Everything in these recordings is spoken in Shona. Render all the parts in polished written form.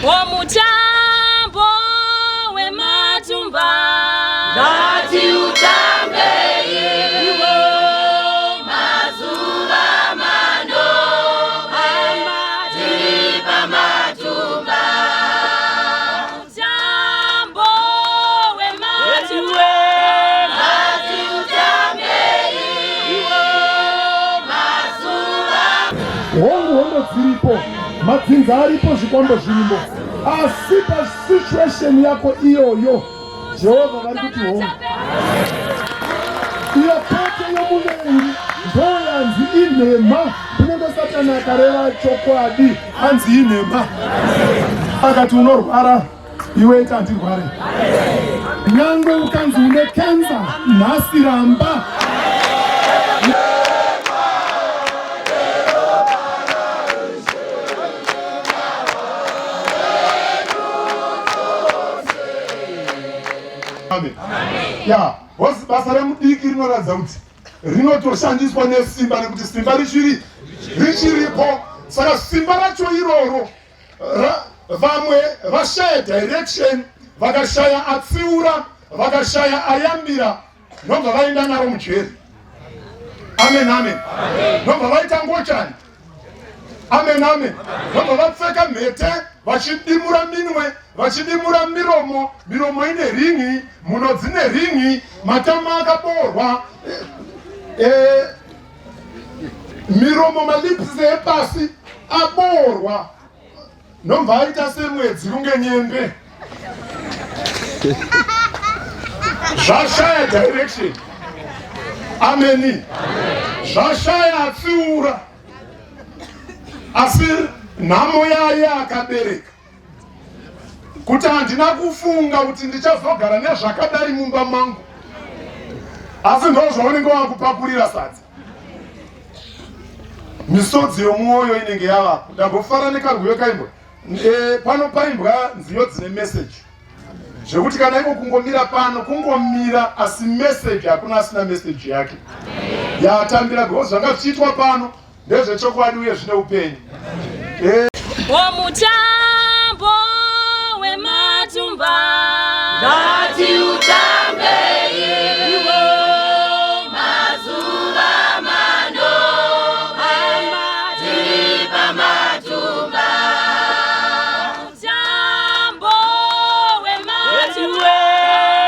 Womutambo wematumba Ngati utambe iwo mazuva mano tiri pamatumba. Mutambo wematumba Ngati utambe iwo mazuva. Hongu, hondo dziripo, madzinza aripo, zvikwambo zvirimo, asi pasituation yako iyoyo Jehovha vari kuti hongu. Iyo pete yomuvengi ndoyanzi inhema, kunyange Satani akareva chokwadi anzi inhema. Akati unorwara, iwe ita handirware. Nyangwe ukanzi une kenza nhasi, ramba. Amen. Ya, hosi basa remudiki rinoratidza kuti rinotoshandiswa nesimba nekuti simba richiri richiripo. Saka simba racho iroro vamwe vashaya direction, vakashaya atsiura, vakashaya ayambira, ndobva vaenda naro mujeri. Amen, amen. Ndobva vaita ngochani. Amen, amen. Ndobva vapfeka mhete, vachidimura minwe, vachidimura miromo, miromo ine ringi, mhuno dzine ringi, matama akaboorwa, miromo, malips epasi aboorwa, ndobva aita semwedzi kunge nyembe. Zvashaya direction. Ameni. Zvashaya atsiura, asi nhamo yaye akabereka kuti handina kufunga kuti ndichazogara nezvakadai mumba mangu, asi ndo zvaunenge wakupakurira sadza. Misodzi yomwoyo inenge yavapo. Ndambofara nekarwiyo kaimbwa pano, paimbwa nziyo dzine message, zvekuti kana iko kungomira pano, kungomira, asi message hakuna asina message yake yatambira, because zvanga zvichiitwa pano ndezvechokwadi uye zvine upenyu. Womutambo wematumba Ngati utambe iwo mazuva mano tiri pamatumba. Mutambo wematumba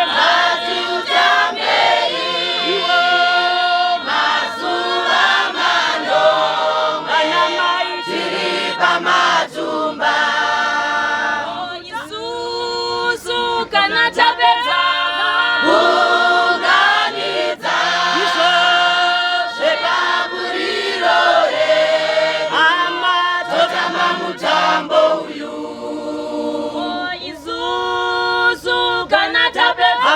Ngati utambe iwo mazuva mano tiri pamatumba. Isusu kana tapedza Unganidza zvepaburiro hama, totamba mutambo uyu. Isusu kana tapedza.